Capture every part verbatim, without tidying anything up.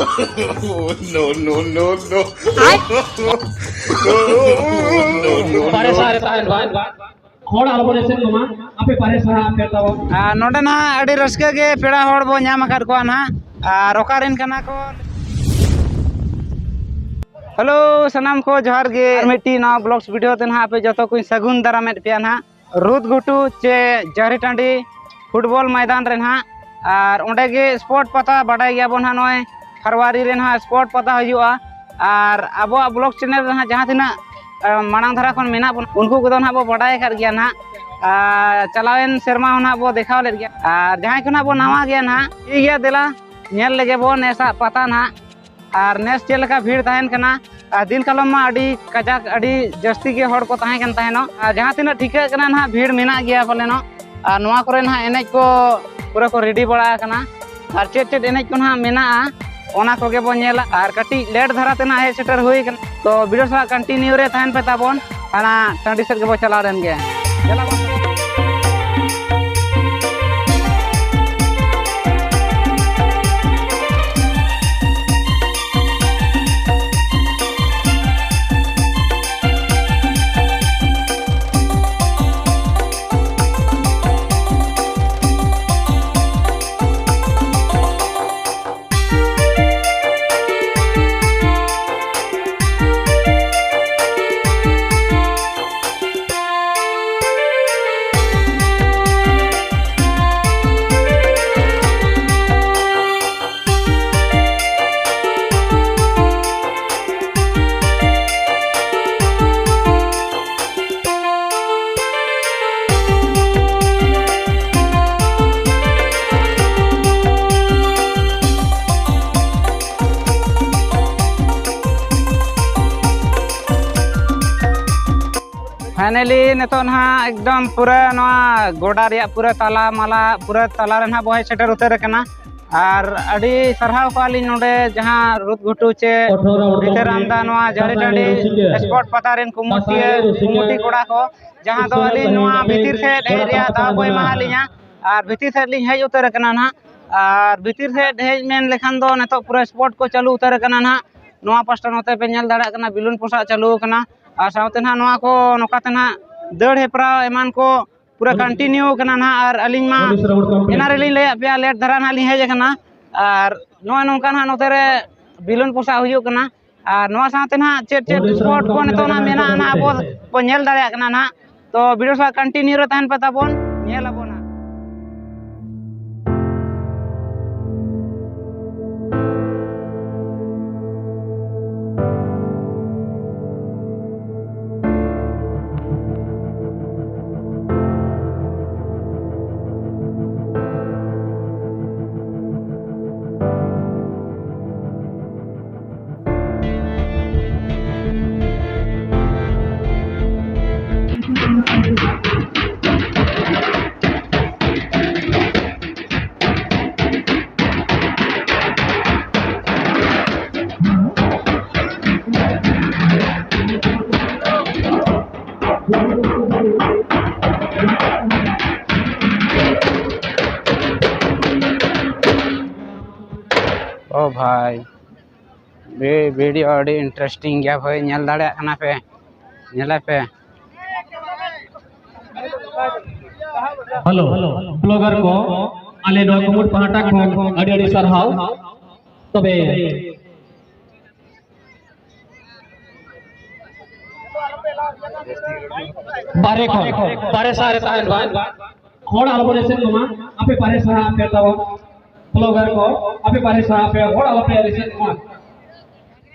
No, no, no, no. ᱵᱟᱨᱦᱮ ᱥᱟᱦᱟ ᱨᱮ ᱛᱟᱦᱮᱱ ᱵᱟᱭ, ᱦᱚᱲ ᱟᱞᱚᱵᱚᱱ ᱮᱥᱮᱫ ᱠᱚᱢᱟ, ᱟᱯᱮ ᱵᱟᱨᱦᱮ ᱥᱟᱦᱟ ᱟᱯᱮ ᱛᱟᱵᱚᱱ᱾ ᱟᱨ ᱱᱚᱰᱮ ᱱᱟᱦᱟᱜ ᱟᱹᱰᱤ ᱨᱟᱹᱥᱠᱟᱹ ᱜᱮ ᱯᱮᱲᱟ ᱦᱚᱲ ᱵᱚ ᱧᱟᱢ ᱟᱠᱟᱫ ᱠᱚᱣᱟ ᱱᱟᱦᱟᱜ᱾ ᱟᱨ ᱚᱠᱟ ᱨᱮᱱ ᱠᱟᱱᱟ ᱠᱚ? ᱦᱮᱞᱳ, ᱥᱟᱱᱟᱢ ᱠᱚ ᱡᱚᱦᱟᱨ ᱜᱮ᱾ ᱟᱨ ᱢᱤᱫᱴᱤᱡ ᱱᱟᱣᱟ ᱵᱞᱚᱜᱥ ᱵᱷᱤᱰᱤᱭᱳ ᱛᱮ ᱱᱟᱦᱟᱜ ᱟᱯᱮ ᱡᱚᱛᱚ ᱠᱚᱧ ᱥᱟᱹᱜᱩᱱ ᱫᱟᱨᱟᱢᱮᱫ ᱯᱮᱭᱟ ᱱᱟᱦᱟᱜ᱾ ᱨᱩᱫᱽ ᱜᱷᱩᱴᱩ ᱪᱮ ᱡᱟᱹᱨᱤ ᱴᱟᱺᱰᱤ ᱯᱷᱩᱴᱵᱚᱞ ᱢᱚᱭᱫᱟᱱ ᱨᱮ ᱱᱟᱦᱟᱜ᱾ ᱟᱨ ᱚᱸᱰᱮ ᱜᱮ ᱥᱯᱳᱨᱴ ᱯᱟᱛᱟ, ᱵᱟᱰᱟᱭ ᱜᱮᱭᱟᱵᱚᱱ ᱱᱟᱦᱟᱜ, ᱱᱚᱜᱼᱚᱭ ᱯᱷᱮᱵᱽᱨᱩᱣᱟᱨᱤ ᱨᱮ ᱱᱟᱦᱟᱜ ᱥᱯᱳᱨᱴ ᱯᱟᱛᱟ ᱦᱩᱭᱩᱜᱼᱟ᱾ ᱟᱨ ᱟᱵᱚᱣᱟᱜ ᱵᱞᱚᱜ ᱪᱮᱱᱮᱞ ᱨᱮ ᱱᱟᱦᱟᱜ ᱡᱟᱦᱟᱸ ᱛᱤᱱᱟᱹᱜ, ᱟ, ᱢᱟᱲᱟᱝ ᱫᱷᱟᱨᱟ ᱠᱷᱚᱱ ᱢᱮᱱᱟᱜ ᱵᱚᱱᱟ, ᱩᱱᱠᱩ ᱠᱚᱫᱚ ᱱᱟᱦᱟᱜ ᱵᱚ ᱵᱟᱰᱟᱭ ᱟᱠᱟᱫ ᱜᱮᱭᱟ ᱱᱟᱦᱟᱜ᱾ ᱟᱨ ᱪᱟᱞᱟᱣᱮᱱ ᱥᱮᱨᱢᱟ ᱦᱚᱸ ᱱᱟᱦᱟᱜ ᱵᱚ ᱫᱮᱠᱷᱟᱣ ᱞᱮᱫ ᱜᱮᱭᱟ᱾ ᱟᱨ ᱡᱟᱦᱟᱸᱭ ᱠᱚ ᱱᱟᱦᱟᱜ ᱵᱚ ᱱᱟᱣᱟ ᱜᱮᱭᱟ ᱱᱟᱦᱟᱜ, ᱴᱷᱤᱠ ᱜᱮᱭᱟ, ᱫᱮᱞᱟ ᱧᱮᱞ ᱞᱮᱜᱮ ᱵᱚ ᱱᱮᱥᱟᱜ ᱯᱟᱛᱟ ᱱᱟᱦᱟᱜ᱾ ᱟᱨ ᱱᱮᱥ ᱪᱮᱫ ᱞᱮᱠᱟ ᱵᱷᱤᱲ ᱛᱟᱦᱮᱱ ᱠᱟᱱᱟ, ᱟᱨ ᱫᱤᱱ ᱠᱟᱞᱚᱢ ᱢᱟ ᱟᱹᱰᱤ ᱠᱟᱡᱟᱠ, ᱟᱹᱰᱤ ᱡᱟᱹᱥᱛᱤ ᱜᱮ ᱦᱚᱲ ᱠᱚ ᱛᱟᱦᱮᱸ ᱠᱟᱱ ᱛᱟᱦᱮᱱᱚᱜ᱾ ᱟᱨ ᱡᱟᱦᱟᱸ ᱛᱤᱱᱟᱹᱜ ᱴᱷᱤᱠᱟᱹᱜ ᱠᱟᱱᱟ ᱱᱟᱦᱟᱜ, ᱵᱷᱤᱲ ᱢᱮᱱᱟᱜ ᱜᱮᱭᱟ ᱯᱟᱞᱮᱱᱚᱜ᱾ ᱟᱨ ᱱᱚᱣᱟ ᱠᱚᱨᱮ ᱱᱟᱦᱟᱜ ᱮᱱᱮᱡ ᱠᱚ ᱯᱩᱨᱟᱹ ᱠᱚ ᱨᱮᱰᱤ ᱵᱟᱲᱟ ᱟᱠᱟᱱᱟ᱾ ᱟᱨ ᱪᱮᱫ ᱪᱮᱫ ᱮᱱᱮᱡ ᱠᱚ ᱱᱟᱦᱟᱜ ᱢᱮᱱᱟᱜᱼᱟ, ᱚᱱᱟ ᱠᱚᱜᱮ ᱵᱚᱱ ᱧᱮᱞᱟ᱾ ᱟᱨ ᱠᱟᱹᱴᱤᱡ ᱞᱮᱴ ᱫᱷᱟᱨᱟ ᱛᱮ ᱱᱟᱦᱟᱜ ᱦᱮᱡ ᱥᱮᱴᱮᱨ ᱦᱩᱭ ᱟᱠᱟᱱᱟ᱾ ᱛᱚ ᱵᱷᱤᱰᱤᱭᱳ ᱥᱟᱞᱟᱜ ᱠᱚᱱᱴᱤᱱᱤᱭᱩ ᱨᱮ ᱛᱟᱦᱮᱱ ᱯᱮ ᱛᱟᱵᱚᱱ᱾ ᱦᱟᱱᱟ ᱴᱟᱺᱰᱤ ᱥᱮᱫ ᱜᱮᱵᱚ ᱪᱟᱞᱟᱣ ᱞᱮᱱ ᱜᱮ᱾ ᱫᱮᱞᱟ ᱵᱚᱱ᱾ ᱯᱷᱟᱭᱱᱟᱞᱤ ᱱᱤᱛᱚᱜ ᱱᱟᱦᱟᱜ ᱮᱠᱫᱚᱢ ᱯᱩᱨᱟᱹ ᱱᱚᱣᱟ ᱜᱚᱰᱟ ᱨᱮᱭᱟᱜ ᱯᱩᱨᱟᱹ ᱛᱟᱞᱟ ᱢᱟᱞᱟ, ᱯᱩᱨᱟᱹ ᱛᱟᱞᱟ ᱨᱮ ᱱᱟᱦᱟᱜ ᱵᱚ ᱦᱮᱡ ᱥᱮᱴᱮᱨ ᱩᱛᱟᱹᱨ ᱟᱠᱟᱱᱟ᱾ ᱟᱨ ᱟᱹᱰᱤ ᱥᱟᱨᱦᱟᱣ ᱠᱚᱣᱟ ᱞᱤᱧ ᱱᱚᱰᱮ ᱡᱟᱦᱟᱸ ᱨᱩᱫᱽ ᱜᱷᱩᱴᱩ ᱪᱮ ᱵᱷᱤᱛᱟᱹᱨ ᱟᱢᱫᱟ ᱱᱚᱣᱟ ᱡᱟᱹᱨᱤ ᱴᱟᱺᱰᱤ ᱥᱯᱳᱨᱴ ᱯᱟᱛᱟ ᱨᱮᱱ ᱠᱩᱢᱩᱴᱤᱭᱟᱹ, ᱠᱩᱢᱩᱴᱤ ᱠᱚᱲᱟ ᱠᱚ, ᱡᱟᱦᱟᱸ ᱫᱚ ᱟᱹᱞᱤᱧ ᱱᱚᱣᱟ ᱵᱷᱤᱛᱤᱨ ᱥᱮᱫ ᱦᱮᱡ ᱨᱮᱭᱟᱜ ᱫᱟᱣ ᱠᱚ ᱮᱢᱟ ᱞᱤᱧᱟ᱾ ᱟᱨ ᱵᱷᱤᱛᱤᱨ ᱥᱮᱫ ᱞᱤᱧ ᱦᱮᱡ ᱩᱛᱟᱹᱨ ᱟᱠᱟᱱᱟ ᱱᱟᱦᱟᱜ᱾ ᱟᱨ ᱵᱷᱤᱛᱤᱨ ᱥᱮᱫ ᱦᱮᱡ ᱢᱮᱱ ᱞᱮᱠᱷᱟᱱ ᱫᱚ ᱱᱤᱛᱚᱜ ᱯᱩᱨᱟᱹ ᱥᱯᱳᱨᱴ ᱠᱚ ᱪᱟᱹᱞᱩ ᱩᱛᱟᱹᱨ ᱟᱠᱟᱱᱟ ᱱᱟᱦᱟᱜ᱾ ᱱᱚᱣᱟ ᱯᱟᱥᱴᱟ ᱱᱚᱛᱮ ᱯᱮ ᱧᱮᱞ ᱫᱟᱲᱮᱭᱟᱜ ᱠᱟᱱᱟ, ᱵᱮᱞᱩᱱ ᱯᱚᱥᱟᱜ ᱪᱟᱹᱞᱩ ᱟᱠᱟᱱᱟ᱾ ᱟᱨ ᱥᱟᱶᱛᱮ ᱱᱟᱦᱟᱜ ᱱᱚᱣᱟ ᱠᱚ ᱱᱚᱝᱠᱟ ᱛᱮ ᱱᱟᱦᱟᱜ ᱫᱟᱹᱲ ᱦᱮᱯᱨᱟᱣ ᱮᱢᱟᱱ ᱠᱚ ᱯᱩᱨᱟᱹ ᱠᱚᱱᱴᱤᱱᱤᱭᱩ ᱠᱟᱱᱟ ᱱᱟᱦᱟᱜ᱾ ᱟᱨ ᱟᱹᱞᱤᱧ ᱢᱟ ᱮᱱᱟ ᱨᱮᱞᱤᱧ ᱞᱟᱹᱭᱟᱫ ᱯᱮᱭᱟ, ᱞᱮᱴ ᱫᱷᱟᱨᱟ ᱱᱟᱦᱟᱜ ᱞᱤᱧ ᱦᱮᱡ ᱟᱠᱟᱱᱟ᱾ ᱟᱨ ᱱᱚᱜᱼᱚᱭ ᱱᱚᱝᱠᱟ ᱱᱟᱦᱟᱜ ᱱᱚᱛᱮ ᱨᱮ ᱵᱮᱞᱩᱱ ᱯᱚᱥᱟᱜ ᱦᱩᱭᱩᱜ ᱠᱟᱱᱟ᱾ ᱟᱨ ᱱᱚᱣᱟ ᱥᱟᱶᱛᱮ ᱱᱟᱦᱟᱜ ᱪᱮᱫ ᱪᱮᱫ ᱥᱯᱳᱨᱴ ᱠᱚ ᱱᱤᱛᱚᱜ ᱱᱟᱦᱟᱜ ᱢᱮᱱᱟᱜᱼᱟ ᱱᱟᱦᱟᱜ, ᱟᱵᱚ ᱵᱚᱱ ᱧᱮᱞ ᱫᱟᱲᱮᱭᱟᱜ ᱠᱟᱱᱟ ᱱᱟᱦᱟᱜ᱾ ᱛᱚ ᱵᱷᱤᱰᱤᱭᱳ ᱥᱟᱶ ᱠᱚᱱᱴᱤᱱᱤᱭᱩ ᱨᱮ ᱛᱟᱦᱮᱱ ᱯᱮ ᱛᱟᱵᱚᱱ, ᱧᱮᱞ ᱟᱵᱚᱱ ᱱᱟᱦᱟᱜ᱾ ᱳ ᱵᱷᱟᱭ, ᱵᱷᱤ- ᱵᱷᱤᱰᱤᱭᱳ ᱟᱹᱰᱤ ᱤᱱᱴᱟᱨᱮᱥᱴᱤᱝ ᱜᱮᱭᱟ ᱵᱷᱟᱭ, ᱧᱮᱞ ᱫᱟᱲᱮᱭᱟᱜ ᱠᱟᱱᱟ ᱯᱮ, ᱧᱮᱞᱟ ᱯᱮ᱾ ᱦᱮᱞᱳ, ᱵᱞᱚᱜᱟᱨ ᱠᱚ, ᱟᱞᱮ ᱱᱚᱣᱟ ᱠᱩᱢᱩᱴ ᱯᱟᱦᱴᱟ ᱠᱷᱚᱱ ᱟᱹᱰᱤ ᱟᱹᱰᱤ ᱥᱟᱨᱦᱟᱣ᱾ ᱛᱚᱵᱮ ᱵᱟᱨᱦᱮ ᱠᱷᱚᱱ, ᱵᱟᱨᱦᱮ ᱥᱟᱦᱟ ᱨᱮ ᱛᱟᱦᱮᱱ ᱵᱟᱝ, ᱦᱚᱲ ᱟᱞᱚᱵᱚᱱ ᱮᱥᱮᱫ ᱠᱚᱢᱟ᱾ ᱟᱯᱮ ᱵᱟᱨᱦᱮ ᱥᱟᱦᱟ ᱯᱮ ᱛᱟᱵᱚᱱ, ᱵᱞᱚᱜᱟᱨ ᱠᱚ, ᱟᱯᱮ ᱵᱟᱨᱦᱮ ᱥᱟᱦᱟ ᱯᱮ, ᱦᱚᱲ ᱟᱞᱚᱯᱮ ᱮᱥᱮᱫ ᱠᱚᱢᱟ᱾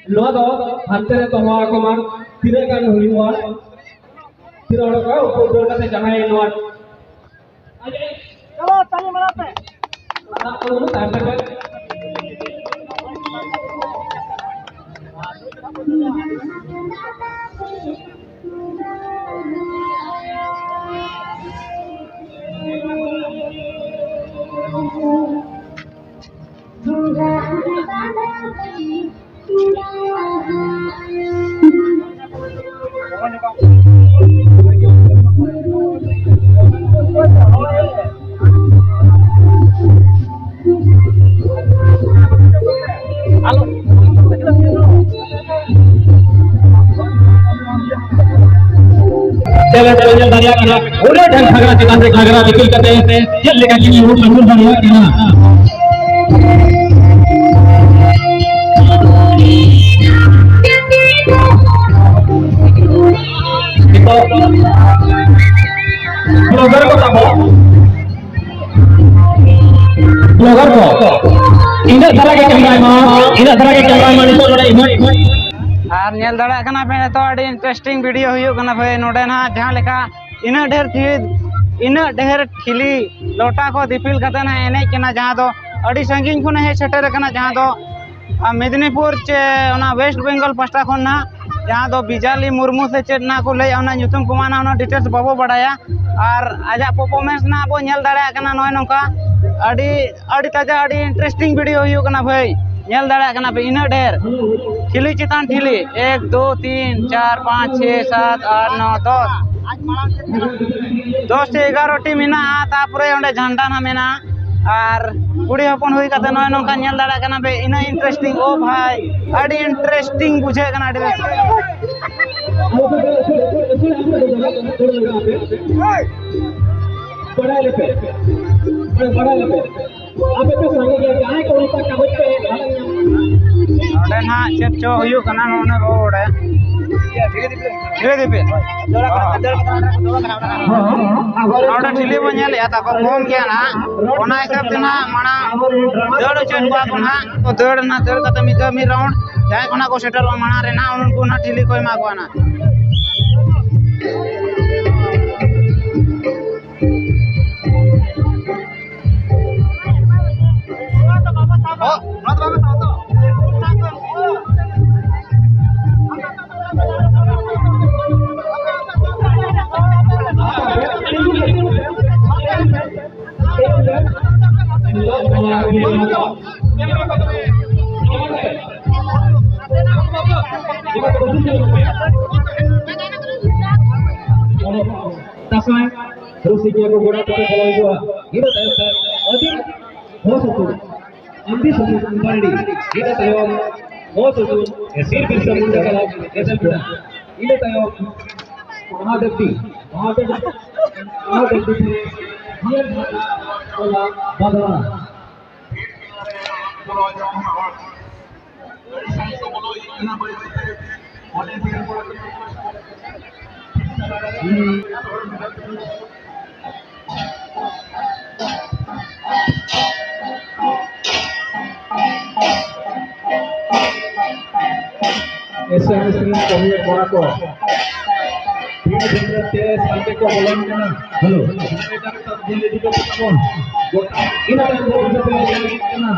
ᱱᱚᱣᱟ ᱫᱚ ᱦᱟᱱᱛᱮ ᱨᱮ ᱫᱚᱦᱚ ᱟᱠᱚ ᱢᱟ, ᱛᱤᱱᱟᱹᱜ ᱜᱟᱱ ᱦᱩᱭᱩᱜᱼᱟ, ᱛᱤᱱᱟᱹᱜ ᱦᱚᱲ ᱠᱚ ᱩᱱᱠᱩ ᱫᱟᱹᱲ ᱠᱟᱛᱮ ᱡᱟᱦᱟᱸᱭ ᱱᱚᱣᱟ ᱪᱚᱞᱚ, ᱛᱟᱹᱞᱤ ᱢᱟᱨᱟᱣ ᱯᱮ᱾ ᱫᱟᱜ ᱠᱚ ᱛᱟᱭᱚᱢ ᱛᱮ ᱯᱮ᱾ ᱧᱮᱞ ᱫᱟᱲᱮᱭᱟᱜ ᱠᱟᱱᱟ, ᱩᱱᱟᱹᱜ ᱰᱷᱮᱨ ᱜᱷᱟᱜᱽᱨᱟ ᱪᱮᱛᱟᱱ ᱨᱮ ᱜᱷᱟᱜᱽᱨᱟ ᱫᱤᱯᱤᱞ ᱠᱟᱛᱮ ᱪᱮᱫ ᱞᱮᱠᱟ ᱠᱤᱱ ᱨᱩ ᱟᱹᱜᱩ ᱫᱟᱲᱮᱭᱟᱜ ᱠᱟᱱᱟ᱾ ᱱᱤᱛᱚᱜ blogger ᱠᱚ ᱛᱟᱵᱚ, blogger ᱠᱚ, ᱤᱱᱟᱹᱜ ᱫᱷᱟᱨᱟ ᱜᱮ ᱠᱮᱢᱨᱟᱭ ᱢᱟ, ᱤᱱᱟᱹᱜ ᱫᱷᱟᱨᱟ ᱜᱮ ᱠᱮᱢᱨᱟᱭ ᱢᱟ᱾ ᱱᱤᱛᱚᱜ ᱱᱚᱰᱮ ᱤᱵᱷᱮᱱᱴ, ᱤᱵᱷᱮᱱᱴ ᱟᱨ ᱧᱮᱞ ᱫᱟᱲᱮᱭᱟᱜ ᱠᱟᱱᱟ ᱯᱮ, ᱱᱤᱛᱚᱜ ᱟᱹᱰᱤ interesting video ᱦᱩᱭᱩᱜ ᱠᱟᱱᱟ ᱵᱷᱟᱹᱭ᱾ ᱱᱚᱰᱮ ᱱᱟᱦᱟᱜ ᱡᱟᱦᱟᱸ ᱞᱮᱠᱟ ᱤᱱᱟᱹᱜ ᱰᱷᱮᱨ ᱴᱷᱤᱞᱤ, ᱤᱱᱟᱹᱜ ᱰᱷᱮᱨ ᱴᱷᱤᱞᱤ ᱞᱚᱴᱟ ᱠᱚ ᱫᱤᱯᱤᱞ ᱠᱟᱛᱮ ᱱᱟᱦᱟᱜ ᱮᱱᱮᱡ ᱠᱟᱱᱟ, ᱡᱟᱦᱟᱸ ᱫᱚ ᱟᱹᱰᱤ ᱥᱟᱺᱜᱤᱧ ᱠᱷᱚᱱ ᱦᱮᱡ ᱥᱮᱴᱮᱨ ᱟᱠᱟᱱᱟ, ᱡᱟᱦᱟᱸ ᱫᱚ ᱟᱨ ᱢᱮᱫᱽᱱᱤᱯᱩᱨ ᱪᱮ ᱚᱱᱟ West Bengal ᱯᱟᱥᱴᱟ ᱠᱷᱚᱱ ᱱᱟᱦᱟᱜ, ᱡᱟᱦᱟᱸ ᱫᱚ ᱵᱤᱡᱟᱞᱤ ᱢᱩᱨᱢᱩ ᱥᱮ ᱪᱮᱫ ᱱᱟᱦᱟᱜ ᱠᱚ ᱞᱟᱹᱭᱟ, ᱚᱱᱟ ᱧᱩᱛᱩᱢ ᱠᱚᱢᱟ ᱱᱟᱦᱟᱜ ᱩᱱᱟᱹᱜ details ᱵᱟᱵᱚ ᱵᱟᱲᱟᱭᱟ᱾ ᱟᱨ ᱟᱡᱟᱜ performance ᱱᱟᱦᱟᱜ ᱵᱚ ᱧᱮᱞ ᱫᱟᱲᱮᱭᱟᱜ ᱠᱟᱱᱟ ᱱᱚᱜᱼᱚᱭ ᱱᱚᱝᱠᱟ, ᱟᱹᱰᱤ, ᱟᱹᱰᱤ ᱛᱟᱡᱟ, ᱟᱹᱰᱤ interesting video ᱦᱩᱭᱩᱜ ᱠᱟᱱᱟ ᱵᱷᱟᱹᱭ᱾ ᱧᱮᱞ ᱫᱟᱲᱮᱭᱟᱜ ᱠᱟᱱᱟ ᱯᱮ ᱤᱱᱟᱹᱜ ᱰᱷᱮᱨ ᱴᱷᱤᱞᱤ ᱪᱮᱛᱟᱱ ᱴᱷᱤᱞᱤ, ᱮᱠ, ᱫᱩ, ᱛᱤᱱ, ᱪᱟᱨ, ᱯᱟᱸᱪ, ᱪᱷᱮ, ᱥᱟᱛ, ᱟᱴ, ᱱᱚ, ᱫᱚᱥ᱾ ᱫᱚᱥ ᱴᱤ ᱮᱜᱟᱨᱚ ᱴᱤ ᱢᱮᱱᱟᱜᱼᱟ, ᱛᱟᱯᱚᱨᱮ ᱚᱸᱰᱮ ᱡᱷᱟᱱᱰᱟ ᱱᱟᱦᱟᱜ ᱢᱮᱱᱟᱜᱼᱟ᱾ ᱟᱨ ᱠᱩᱲᱤ ᱦᱚᱯᱚᱱ ᱦᱩᱭ ᱠᱟᱛᱮ ᱱᱚᱜᱼᱚᱭ ᱱᱚᱝᱠᱟ ᱧᱮᱞ ᱫᱟᱲᱮᱭᱟᱜ ᱠᱟᱱᱟ ᱯᱮ, ᱤᱱᱟᱹᱜ interesting, ᱳ ᱵᱷᱟᱭ, ᱟᱹᱰᱤ interesting ᱵᱩᱡᱷᱟᱹᱜ ᱠᱟᱱᱟ, ᱟᱹᱰᱤ ᱵᱮᱥ᱾ ᱵᱟᱲᱟᱭ ᱞᱮᱯᱮ, ᱵᱟᱲᱟᱭ ᱞᱮᱯᱮ, ᱟᱯᱮ ᱯᱮ ᱥᱟᱸᱜᱮ ᱜᱮᱭᱟ, ᱡᱟᱦᱟᱸᱭ ᱠᱚ ᱚᱱᱠᱟ ᱠᱟᱜᱚᱡᱽ ᱯᱮ ᱦᱟᱞᱟᱝ ᱧᱟᱢᱟ᱾ ᱱᱚᱰᱮ ᱱᱟᱦᱟᱜ ᱪᱮᱫ ᱪᱚ ᱦᱩᱭᱩᱜ ᱠᱟᱱᱟ, ᱱᱚᱰᱮ ᱵᱟᱵᱚ ᱵᱟᱲᱟᱭᱟ᱾ ᱫᱷᱤᱨᱮ ᱫᱷᱤᱨᱮ᱾ ᱱᱚᱰᱮ ᱴᱷᱤᱞᱤ ᱵᱚᱱ ᱧᱮᱞᱮᱜᱼᱟ, ᱛᱟᱠᱚ ᱠᱚᱢ ᱜᱮᱭᱟ ᱱᱟᱦᱟᱜ, ᱚᱱᱟ ᱦᱤᱥᱟᱹᱵ ᱛᱮ ᱱᱟᱦᱟᱜ ᱢᱟᱲᱟᱝ ᱫᱟᱹᱲ ᱦᱚᱪᱚᱭᱮᱫ ᱠᱚᱣᱟ ᱠᱚ ᱱᱟᱦᱟᱜ᱾ ᱠᱚ ᱫᱟᱹᱲ ᱱᱟᱦᱟᱜ, ᱫᱟᱹᱲ ᱠᱟᱛᱮ ᱢᱤᱫ ᱫᱷᱟᱣ ᱢᱤᱫ round, ᱡᱟᱦᱟᱸᱭ ᱠᱚ ᱱᱟᱦᱟᱜ ᱠᱚ ᱥᱮᱴᱮᱨᱚᱜᱼᱟ ᱢᱟᱲᱟᱝ ᱨᱮ ᱱᱟᱦᱟᱜ, ᱩᱱᱠᱩ ᱱᱟᱦᱟᱜ ᱴᱷᱤᱞᱤ ᱠᱚ ᱮᱢᱟ ᱠᱚᱣᱟ ᱱᱟᱦᱟᱜ᱾ ᱫᱟᱸᱥᱟᱭ ᱨᱩᱥᱤᱠᱤᱭᱟᱹ ᱠᱚ ᱜᱚᱲᱟ ᱠᱚᱯᱮ ᱵᱚᱞᱚ ᱦᱤᱡᱩᱜᱼᱟ᱾ ᱤᱱᱟᱹ ᱛᱟᱭᱚᱢ ᱛᱮ ᱟᱹᱫᱤ ᱦᱚᱸ ᱥᱩᱛᱩ ᱟᱢᱫᱤ ᱥᱩᱛᱩ ᱵᱟᱨᱰᱤ, ᱤᱱᱟᱹ ᱛᱟᱭᱚᱢ ᱦᱚᱸ ᱥᱩᱛᱩ ᱥᱤᱨ ᱵᱤᱨᱥᱟ ᱢᱩᱱᱰᱟ ᱠᱟᱞᱟ ᱮᱥᱮᱞ ᱯᱮᱲᱟ, ᱤᱱᱟᱹ ᱛᱟᱭᱚᱢ ᱢᱚᱦᱟᱫᱮᱵᱽ ᱰᱤ, ᱢᱚᱦᱟᱫᱮᱵᱽ, ᱢᱚᱦᱟᱫᱮᱵᱽ ᱰᱤ ᱴᱷᱮᱱ ᱡᱤᱭᱟᱹᱲ ᱫᱷᱟᱨᱟ ᱴᱚᱞᱟ ᱵᱟᱫᱣᱟᱱᱟ᱾ ᱮᱥ ᱮᱢ ᱮᱥ ᱨᱮᱱ ᱠᱟᱹᱢᱤᱭᱟᱹ ᱠᱚᱲᱟ ᱠᱚ ᱵᱷᱤᱲ ᱵᱷᱤᱲ ᱛᱮ ᱥᱟᱸᱜᱮ ᱠᱚ ᱵᱚᱞᱚᱱ ᱠᱟᱱᱟ᱾ ᱦᱮᱞᱳ, ᱡᱮᱱᱟᱨᱮᱴᱟᱨ ᱛᱟᱵ ᱧᱮᱞ ᱤᱫᱤ ᱠᱟᱛᱮ ᱵᱚᱱ ᱜᱚᱴᱟ ᱤᱱᱟᱹ ᱛᱟᱭᱚᱢ ᱫᱚ ᱵᱩᱡᱷᱟᱹᱣ ᱫᱟᱲᱮᱭᱟᱜ ᱠᱟᱱᱟ᱾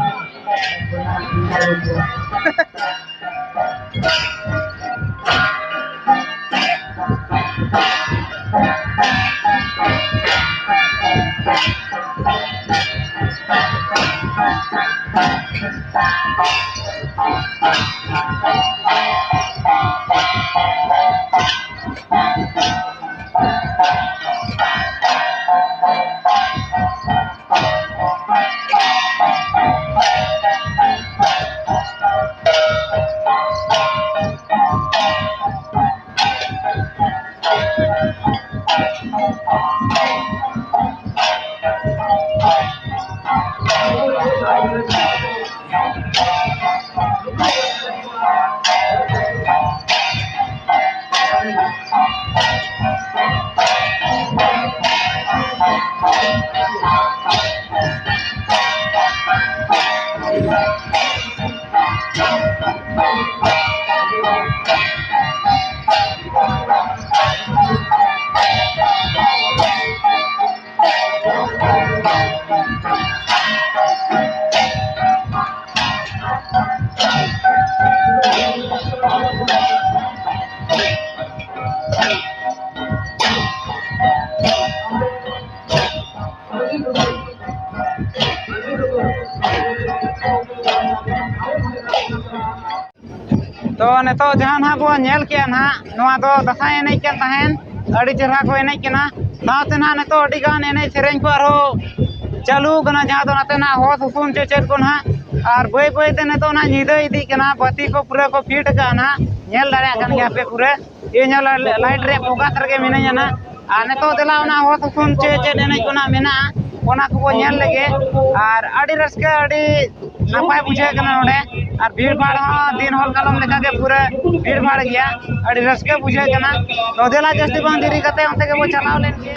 ᱛᱚ ᱱᱤᱛᱚᱜ ᱡᱟᱦᱟᱸ ᱱᱟᱦᱟᱜ ᱵᱚᱱ ᱧᱮᱞ ᱠᱮᱜᱼᱟ ᱱᱟᱦᱟᱜ, ᱱᱚᱣᱟ ᱫᱚ ᱫᱟᱸᱥᱟᱭ ᱮᱱᱮᱡ ᱠᱟᱱ ᱛᱟᱦᱮᱸᱱ, ᱟᱹᱰᱤ ᱪᱮᱦᱨᱟ ᱠᱚ ᱮᱱᱮᱡ ᱠᱟᱱᱟ᱾ ᱥᱟᱶᱛᱮ ᱱᱟᱦᱟᱜ ᱱᱤᱛᱚᱜ ᱟᱹᱰᱤ ᱜᱟᱱ ᱮᱱᱮᱡ ᱥᱮᱨᱮᱧ ᱠᱚ ᱟᱨᱦᱚᱸ ᱪᱟᱹᱞᱩ ᱠᱟᱱᱟ, ᱡᱟᱦᱟᱸ ᱫᱚ ᱱᱟᱛᱮ ᱱᱟᱦᱟᱜ ᱦᱚᱸ ᱥᱩᱥᱩᱱ ᱪᱚ ᱪᱮᱫ ᱠᱚ ᱱᱟᱦᱟᱜ᱾ ᱟᱨ ᱵᱟᱹᱭ ᱵᱟᱹᱭ ᱛᱮ ᱱᱤᱛᱚᱜ ᱱᱟᱦᱟᱜ ᱧᱤᱫᱟᱹ ᱤᱫᱤᱜ ᱠᱟᱱᱟ, ᱵᱟᱹᱛᱤ ᱠᱚ ᱯᱩᱨᱟᱹ ᱠᱚ ᱯᱷᱤᱴ ᱠᱟᱜᱼᱟ ᱱᱟᱦᱟᱜ, ᱧᱮᱞ ᱫᱟᱲᱮᱭᱟᱜ ᱠᱟᱱ ᱜᱮᱭᱟ ᱯᱮ ᱯᱩᱨᱟᱹ᱾ ᱤᱧ ᱦᱚᱸ ᱞᱟ-, ᱞᱟᱭᱤᱴ ᱨᱮᱭᱟᱜ ᱯᱷᱳᱠᱟᱥ ᱨᱮᱜᱮ ᱢᱤᱱᱟᱹᱧᱟ ᱱᱟᱜ᱾ ᱟᱨ ᱱᱤᱛᱚᱜ ᱫᱮᱞᱟ ᱚᱱᱟ ᱦᱚᱲ ᱠᱚ ᱠᱷᱚᱱ ᱪᱮᱫ ᱪᱮᱫ ᱮᱱᱮᱡ ᱠᱚ ᱱᱟᱜ ᱢᱮᱱᱟᱜᱼᱟ, ᱚᱱᱟ ᱠᱚᱵᱚ ᱧᱮᱞ ᱞᱮᱜᱮ᱾ ᱟᱨ ᱟᱹᱰᱤ ᱨᱟᱹᱥᱠᱟᱹ, ᱟᱹᱰᱤ ᱱᱟᱯᱟᱭ ᱵᱩᱡᱷᱟᱹᱜ ᱠᱟᱱᱟ ᱱᱚᱰᱮ᱾ ᱟᱨ ᱵᱷᱤᱲ ᱵᱷᱟᱲ ᱦᱚᱸ ᱫᱤᱱ ᱦᱚᱲ ᱠᱟᱞᱚᱢ ᱞᱮᱠᱟᱜᱮ ᱯᱩᱨᱟᱹ ᱵᱷᱤᱲ ᱵᱷᱟᱲ ᱜᱮᱭᱟ, ᱟᱹᱰᱤ ᱨᱟᱹᱥᱠᱟᱹ ᱵᱩᱡᱷᱟᱹᱜ ᱠᱟᱱᱟ᱾ ᱛᱚ ᱫᱮᱞᱟ ᱡᱟᱹᱥᱛᱤ ᱵᱟᱝ ᱫᱮᱨᱤ ᱠᱟᱛᱮ ᱚᱱᱛᱮ ᱜᱮᱵᱚ ᱪᱟᱞᱟᱣ ᱞᱮᱱ ᱜᱮ᱾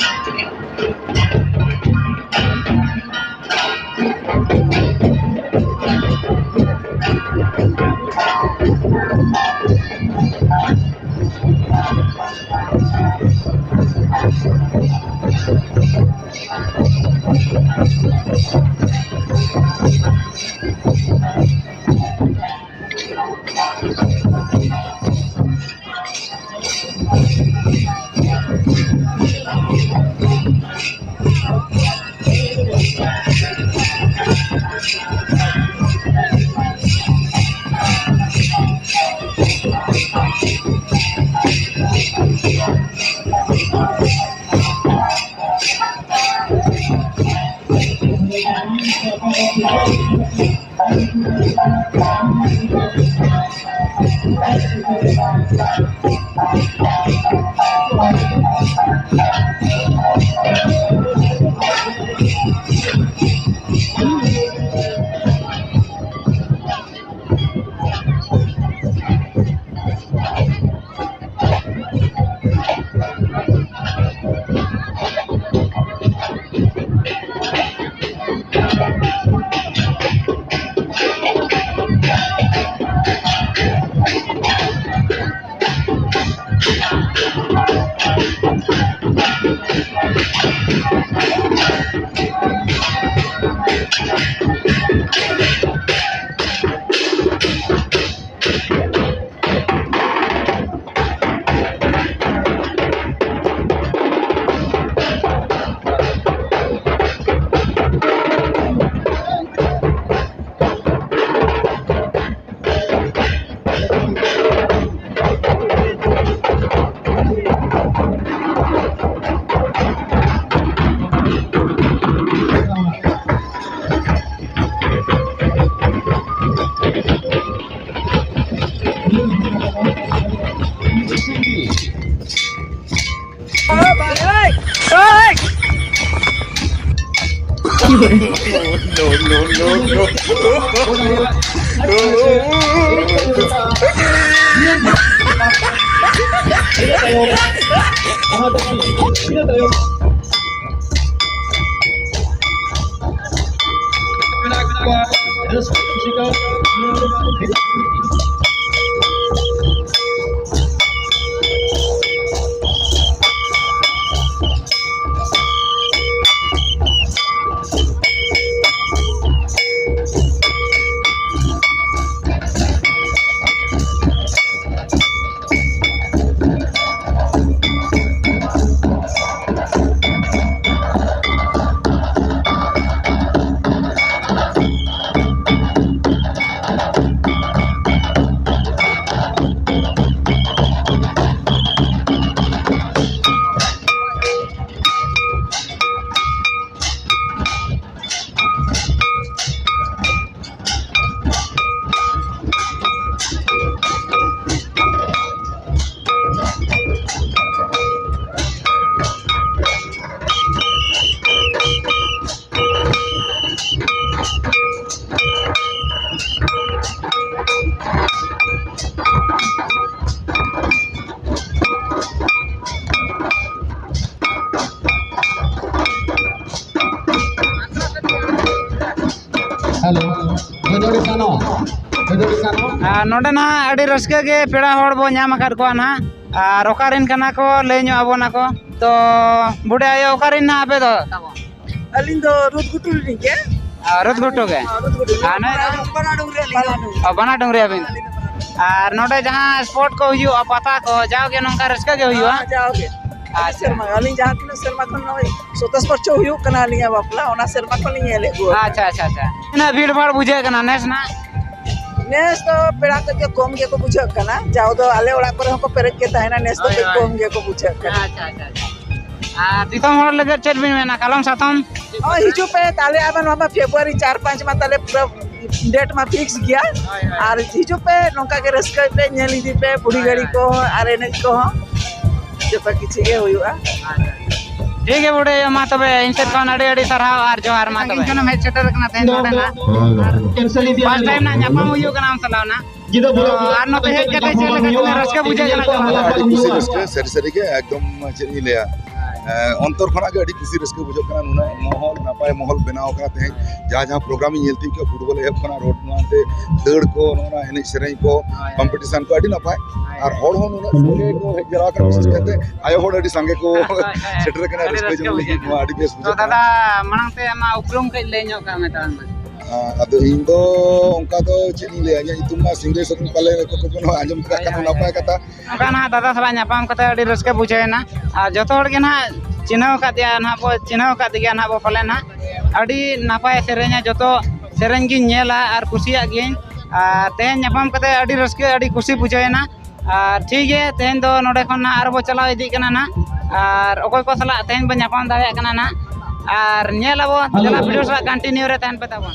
No, no, no, no. Hello. ᱟᱨ ᱱᱚᱰᱮ ᱱᱟᱦᱟᱜ ᱟᱹᱰᱤ ᱨᱟᱹᱥᱠᱟᱹ ᱜᱮ ᱯᱮᱲᱟ ᱦᱚᱲ ᱵᱚ ᱧᱟᱢ ᱟᱠᱟᱫ ᱠᱚᱣᱟ ᱱᱟᱦᱟᱜ᱾ ᱟᱨ ᱚᱠᱟ ᱨᱮᱱ ᱠᱟᱱᱟ ᱠᱚ, ᱞᱟᱹᱭ ᱧᱚᱜ ᱟᱵᱚᱱᱟ ᱠᱚ᱾ ᱛᱚ, ᱵᱩᱰᱷᱤ ᱟᱭᱳ, ᱚᱠᱟ ᱨᱮᱱ ᱱᱟᱦᱟᱜ ᱟᱯᱮ ᱫᱚ? ᱟᱹᱞᱤᱧ ᱫᱚ ᱨᱩᱫᱽ ᱜᱷᱩᱴᱩ ᱨᱤᱱᱤᱡ ᱜᱮ᱾ ᱟᱨ ᱨᱩᱫᱽ ᱜᱷᱩᱴᱩ ᱜᱮ? ᱦᱚᱸ, ᱨᱩᱫᱽ ᱜᱷᱩᱴᱩ᱾ ᱟᱨ ᱱᱚᱜᱼᱚᱭ ᱵᱟᱱᱟ ᱰᱩᱝᱨᱤ ᱟᱹᱞᱤᱧ ᱫᱚ᱾ ᱚ, ᱵᱟᱱᱟ ᱰᱩᱝᱨᱤ ᱟᱹᱵᱤᱱ? ᱟᱹᱞᱤᱧ ᱫᱚ ᱵᱟᱱᱟ ᱰᱩᱝᱨᱤ᱾ ᱟᱨ ᱱᱚᱰᱮ ᱡᱟᱦᱟᱸ sport ᱠᱚ ᱦᱩᱭᱩᱜᱼᱟ, ᱯᱟᱛᱟ ᱠᱚ, ᱡᱟᱣᱜᱮ ᱱᱚᱝᱠᱟ ᱨᱟᱹᱥᱠᱟᱹ ᱜᱮ ᱦᱩᱭᱩᱜᱼᱟ? ᱦᱮᱸ, ᱡᱟᱣᱜᱮ᱾ ᱟᱹᱰᱤ ᱟᱪᱪᱷᱟ᱾ ᱥᱮᱨᱢᱟ ᱜᱮ᱾ ᱟᱹᱞᱤᱧ ᱡᱟᱦᱟᱸ ᱛᱤᱱᱟᱹᱜ ᱥᱮᱨᱢᱟ ᱠᱷᱚᱱ ᱱᱚᱜᱼᱚᱭ ᱥᱟᱛᱟᱥ ᱵᱚᱪᱷᱚᱨ ᱦᱩᱭᱩᱜ ᱠᱟᱱᱟ ᱟᱹᱞᱤᱧᱟᱜ ᱵᱟᱯᱞᱟ, ᱚᱱᱟ ᱥᱮᱨᱢᱟ ᱠᱷᱚᱱ ᱞᱤᱧ ᱧᱮᱞᱮᱫ ᱠᱚᱣᱟ᱾ ᱟᱪᱪᱷᱟ, ᱟᱪᱪᱷᱟ, ᱟᱪᱪᱷᱟ᱾ ᱛᱤᱱᱟᱹᱜ ᱵᱷᱤᱲ ᱵᱷᱟᱲ ᱵᱩᱡᱷᱟᱹᱜ ᱠᱟᱱᱟ ᱱᱮᱥ ᱱᱟᱜ? ᱱᱮᱥ ᱫᱚ ᱯᱮᱲᱟ ᱠᱚ ᱜᱮ ᱠᱚᱢ ᱜᱮᱠᱚ ᱵᱩᱡᱷᱟᱹᱜ ᱠᱟᱱᱟ, ᱡᱟᱣ ᱫᱚ ᱟᱞᱮ ᱚᱲᱟᱜ ᱠᱚᱨᱮ ᱦᱚᱸᱠᱚ ᱯᱮᱨᱮᱡ ᱜᱮ ᱛᱟᱦᱮᱱᱟ, ᱱᱮᱥ ᱫᱚ ᱦᱳᱭ, ᱠᱟᱹᱡ ᱦᱳᱭ᱾ ᱠᱚᱢ ᱜᱮᱠᱚ ᱵᱩᱡᱷᱟᱹᱜ ᱠᱟᱱᱟ᱾ ᱟᱪᱪᱷᱟ, ᱟᱪᱪᱷᱟ, ᱟᱪᱪᱷᱟ᱾ ᱟᱨ ᱫᱤᱥᱚᱢ ᱦᱚᱲ ᱞᱟᱹᱜᱤᱫ ᱪᱮᱫ ᱵᱤᱱ ᱢᱮᱱᱟ, ᱠᱟᱞᱚᱢ ᱥᱟᱛᱚᱢ? ᱦᱳᱭ, ᱦᱤᱡᱩᱜ ᱯᱮ ᱛᱟᱦᱞᱮ, ᱟᱵᱮᱱ ᱱᱚᱣᱟ ᱢᱟ ᱯᱷᱮᱵᱽᱨᱩᱣᱟᱨᱤ ᱪᱟᱨ ᱯᱟᱸᱪ ᱢᱟ ᱛᱟᱦᱞᱮ ᱯᱩᱨᱟᱹ date ᱢᱟ fix ᱜᱮᱭᱟ᱾ ᱦᱳᱭ, ᱦᱳᱭ᱾ ᱟᱨ ᱦᱤᱡᱩᱜ ᱯᱮ, ᱱᱚᱝᱠᱟ ᱜᱮ ᱨᱟᱹᱥᱠᱟᱹᱭ ᱯᱮ, ᱧᱮᱞ ᱤᱫᱤ ᱯᱮ ᱵᱩᱲᱦᱤ ᱦᱳᱭ, ᱜᱟᱹᱲᱤ ᱦᱳᱭ᱾ ᱠᱚᱦᱚᱸ ᱟᱨ ᱮᱱᱮᱡ ᱠᱚᱦᱚᱸ, ᱡᱚᱛᱚ ᱠᱤᱪᱷᱩ ᱜᱮ ᱦᱩᱭᱩᱜᱼᱟ᱾ ᱟᱪᱪᱷᱟ᱾ ᱴᱷᱤᱠ ᱜᱮ ᱵᱩᱰᱷᱟᱹᱭ, ᱢᱟ ᱛᱚᱵᱮ ᱤᱧ ᱥᱮᱫ ᱠᱷᱚᱱ ᱟᱹᱰᱤ ᱟᱹᱰᱤ ᱥᱟᱨᱦᱟᱣ ᱟᱨ ᱡᱚᱦᱟᱨ᱾ ᱢᱟ ᱛᱚᱵᱮ ᱥᱟᱺᱜᱤᱧ ᱠᱷᱚᱱᱮᱢ ᱦᱮᱡ ᱥᱮᱴᱮᱨ ᱟᱠᱟᱱᱟ ᱛᱮᱦᱮᱧ ᱱᱚᱰᱮ ᱱᱟᱜ᱾ ᱦᱳᱭ, ᱦᱳᱭ᱾ First time ᱱᱟᱜ ᱧᱟᱯᱟᱢ ᱦᱩᱭᱩᱜ ᱠᱟᱱᱟ ᱟᱢ ᱥᱟᱞᱟᱜ ᱱᱟᱜ᱾ ᱛᱚ, ᱟᱨ ᱱᱚᱛᱮ ᱦᱮᱡ ᱠᱟᱛᱮ ᱪᱮᱫ ᱞᱮᱠᱟ ᱛᱤᱱᱟᱹᱜ ᱨᱟᱹᱥᱠᱟᱹ ᱵᱩᱡᱷᱟᱹᱜ ᱠᱟᱱᱟ? ᱟᱹᱰᱤ ᱠᱩᱥᱤ ᱨᱟᱹᱥᱠᱟᱹ, ᱥᱟᱹᱨᱤ ᱥᱟᱹᱨᱤ ᱜᱮ ᱮᱠᱫᱚᱢ, ᱪᱮᱫ ᱤᱧ ᱞᱟᱹᱭᱟ, ᱮᱸ, ᱚᱱᱛᱚᱨ ᱠᱷᱚᱱᱟᱜ ᱜᱮ ᱟᱹᱰᱤ ᱠᱩᱥᱤ ᱨᱟᱹᱥᱠᱟᱹ ᱵᱩᱡᱷᱟᱹᱜ ᱠᱟᱱᱟ᱾ ᱱᱩᱱᱟᱹᱜ ᱢᱚᱦᱚᱞ, ᱱᱟᱯᱟᱭ ᱢᱚᱦᱚᱞ ᱵᱮᱱᱟᱣ ᱠᱟᱱᱟ ᱛᱮᱦᱮᱧ᱾ ᱡᱟᱦᱟᱸ ᱡᱟᱦᱟᱸ program ᱤᱧ ᱧᱮᱞ ᱛᱤᱭᱳᱜ ᱠᱮᱫᱟ, football ᱮᱦᱚᱵ ᱠᱷᱚᱱᱟᱜ road ᱱᱚᱣᱟ ᱛᱮ ᱫᱟᱹᱲ ᱠᱚ, ᱱᱚᱜᱼᱚ ᱱᱚᱣᱟ ᱮᱱᱮᱡ ᱥᱮᱨᱮᱧ ᱠᱚ, competition ᱠᱚ ᱟᱹᱰᱤ ᱱᱟᱯᱟᱭ᱾ ᱟᱨ ᱦᱚᱲ ᱦᱚᱸ ᱱᱩᱱᱟᱹᱜ ᱥᱟᱸᱜᱮ ᱠᱚ ᱦᱮᱡ ᱡᱟᱣᱨᱟ ᱟᱠᱟᱱᱟ, ᱵᱤᱥᱮᱥ ᱠᱟᱭᱛᱮ ᱟᱭᱳ ᱦᱚᱲ ᱟᱹᱰᱤ ᱥᱟᱸᱜᱮ ᱠᱚ ᱥᱮᱴᱮᱨ ᱟᱠᱟᱱᱟ᱾ ᱟᱹᱰᱤ ᱨᱟᱹᱥᱠᱟᱹ ᱨᱟᱹᱥᱠᱟᱹ ᱡᱚᱝ ᱵᱩᱡᱷᱟᱹᱜ ᱞᱟᱹᱜᱤᱫ ᱠᱟᱱᱟ᱾ ᱱᱚᱣᱟ ᱟᱹᱰᱤ ᱵᱮᱥ ᱛᱚ ᱵᱩᱡᱷᱟᱹᱜ ᱠᱟᱱᱟ᱾ ᱫᱟᱫᱟ, ᱢᱟᱲᱟᱝ ᱛᱮ ᱟᱢᱟᱜ ᱩᱯᱨᱩᱢ ᱠᱟᱹᱡ ᱞᱟᱹᱭ ᱧᱚᱜ ᱠᱟᱜ ᱢᱮ ᱛᱟᱞᱟᱝ ᱢᱮ᱾ ᱦᱮᱸ, ᱟᱫᱚ ᱤᱧ ᱫᱚ ᱚᱱᱠᱟ ᱫᱚ ᱪᱮᱫ ᱤᱧ ᱞᱟᱹᱭᱟ, ᱤᱧᱟᱹᱜ ᱧᱩᱛᱩᱢ ᱢᱟ ᱥᱤᱝᱨᱟᱹᱭ ᱥᱚᱨᱮᱱ, ᱯᱟᱞᱮ ᱠᱚ ᱠᱚ ᱦᱚᱸ ᱟᱸᱡᱚᱢ ᱠᱟᱜ ᱠᱟᱱᱟ, ᱱᱟᱯᱟᱭ ᱠᱟᱛᱷᱟ᱾ ᱱᱚᱝᱠᱟ ᱱᱟᱦᱟᱜ ᱫᱟᱫᱟ ᱥᱟᱞᱟᱜ ᱧᱟᱯᱟᱢ ᱠᱟᱛᱮ ᱟᱹᱰᱤ ᱨᱟᱹᱥᱠᱟᱹ ᱵᱩᱡᱷᱟᱹᱣ ᱮᱱᱟ᱾ ᱟᱨ ᱡᱚᱛᱚ ᱦᱚᱲ ᱜᱮ ᱱᱟᱦᱟᱜ ᱪᱤᱱᱦᱟᱹᱣ ᱟᱠᱟᱫᱮᱭᱟ ᱱᱟᱦᱟᱜ ᱵᱚ, ᱪᱤᱱᱦᱟᱹᱣ ᱟᱠᱟᱫ ᱜᱮᱭᱟ ᱱᱟᱦᱟᱜ ᱵᱚ ᱯᱟᱞᱮ ᱱᱟᱦᱟᱜ᱾ ᱟᱹᱰᱤ ᱱᱟᱯᱟᱭ ᱥᱮᱨᱮᱧᱟ, ᱡᱚᱛᱚ ᱥᱮᱨᱮᱧ ᱜᱤᱧ ᱧᱮᱞᱟ ᱟᱨ ᱠᱩᱥᱤᱭᱟᱜ ᱜᱤᱭᱟᱹᱧ᱾ ᱟᱨ ᱛᱮᱦᱮᱧ ᱧᱟᱯᱟᱢ ᱠᱟᱛᱮ ᱟᱹᱰᱤ ᱨᱟᱹᱥᱠᱟᱹ, ᱟᱹᱰᱤ ᱠᱩᱥᱤ ᱵᱩᱡᱷᱟᱹᱣ ᱮᱱᱟ᱾ ᱟᱨ ᱴᱷᱤᱠ ᱜᱮᱭᱟ, ᱛᱮᱦᱮᱧ ᱫᱚ ᱱᱚᱰᱮ ᱠᱷᱚᱱ ᱱᱟᱦᱟᱜ ᱟᱨᱚ ᱵᱚ ᱪᱟᱞᱟᱣ ᱤᱫᱤᱜ ᱠᱟᱱᱟ ᱱᱟᱦᱟᱜ᱾ ᱟᱨ ᱚᱠᱚᱭ ᱠᱚ ᱥᱟᱞᱟᱜ ᱛᱮᱦᱮᱧ ᱵᱚ ᱧᱟᱯᱟᱢ ᱫᱟᱲᱮᱭᱟᱜ ᱠᱟᱱᱟ ᱱᱟᱦᱟᱜ᱾ ᱟᱨ ᱧᱮᱞ ᱟᱵᱚ, ᱫᱮᱞᱟ video ᱥᱟᱞᱟᱜ continue ᱨᱮ ᱛᱟᱦᱮᱱ ᱯᱮ ᱛᱟᱵᱚᱱ᱾